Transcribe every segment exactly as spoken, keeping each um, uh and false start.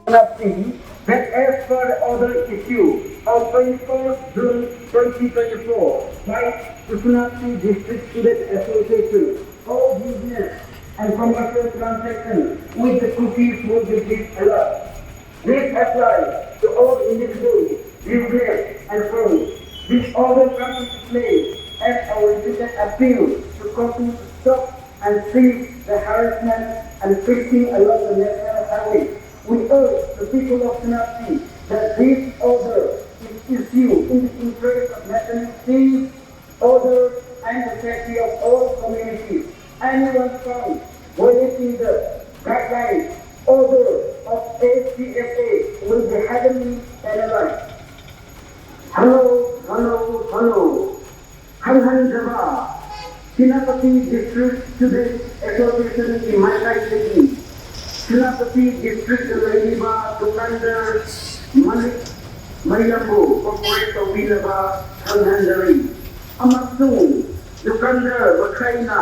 Senapati that as per the order issued on twenty-first June twenty twenty-four by the Senapati District Student Association, all business and commercial transactions with the Kukis will be disallowed. This applies to all individuals, business and firms. This order comes into play as our repeated appeal to continue to stop and cease the harassment and fixing along the national highway. We urge the people of Senapati that this order is issued in the interest of maintaining peace, order, and the safety of all communities. Anyone found violating the guidelines, order of A C S A will be heavily penalized. Hello, hello, hello. ꯈꯪꯍꯟꯖꯕ, Senapati District Student Association ꯒꯤ ꯃꯥꯏꯀꯩꯗꯒꯤ Senapati District ꯇ ꯂꯩꯔꯤꯕ ꯗꯨꯀꯥꯟꯗꯔ ꯃꯂꯤꯛ ꯃꯌꯥꯝꯕꯨ cooperate ꯇꯧꯕꯤꯅꯕ ꯈꯪꯍꯟꯖꯔꯤ꯫ ꯑꯃꯁꯨꯡ ꯗꯨꯀꯥꯟꯗꯔ ꯃꯈꯩꯅ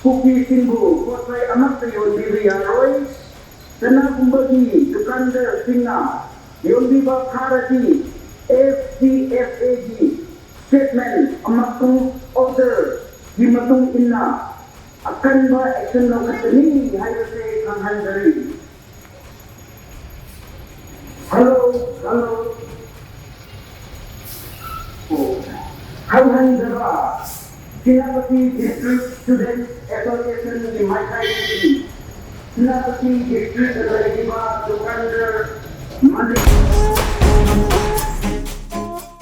ꯀꯨꯀꯤꯁꯤꯡꯕꯨ ꯄꯣꯠꯆꯩ ꯑꯃꯠꯇ ꯌꯣꯟꯕꯤꯕ ꯌꯥꯔꯣꯏ꯫ ꯀꯅꯥꯒꯨꯝꯕꯒꯤ ꯗꯨꯀꯥꯟꯗꯔꯁꯤꯡꯅ ꯌꯣꯟꯕꯤꯕ ꯐꯥꯔꯗꯤ F C F A ꯒꯤ statement ꯑꯃꯁꯨꯡ order ꯒꯤ ꯃꯇꯨꯡ ꯏꯟꯅ ꯑꯀꯟꯕ action ꯂꯧꯈꯠꯀꯅꯤ ꯍꯥꯏꯕꯁꯦ ꯈꯪꯍꯟꯖꯔꯤ꯫ Hello, hello. ꯑꯣ, ꯈꯪꯍꯟꯖꯕ, ꯁꯦꯅꯥꯄꯇꯤ District Student Association ꯒꯤ ꯃꯥꯏꯀꯩꯗꯒꯤ ꯁꯦꯅꯥꯄꯇꯤ District ꯇ ꯂꯩꯔꯤꯕ ꯗꯨꯀꯥꯟꯗꯔ ꯃꯂꯤꯛ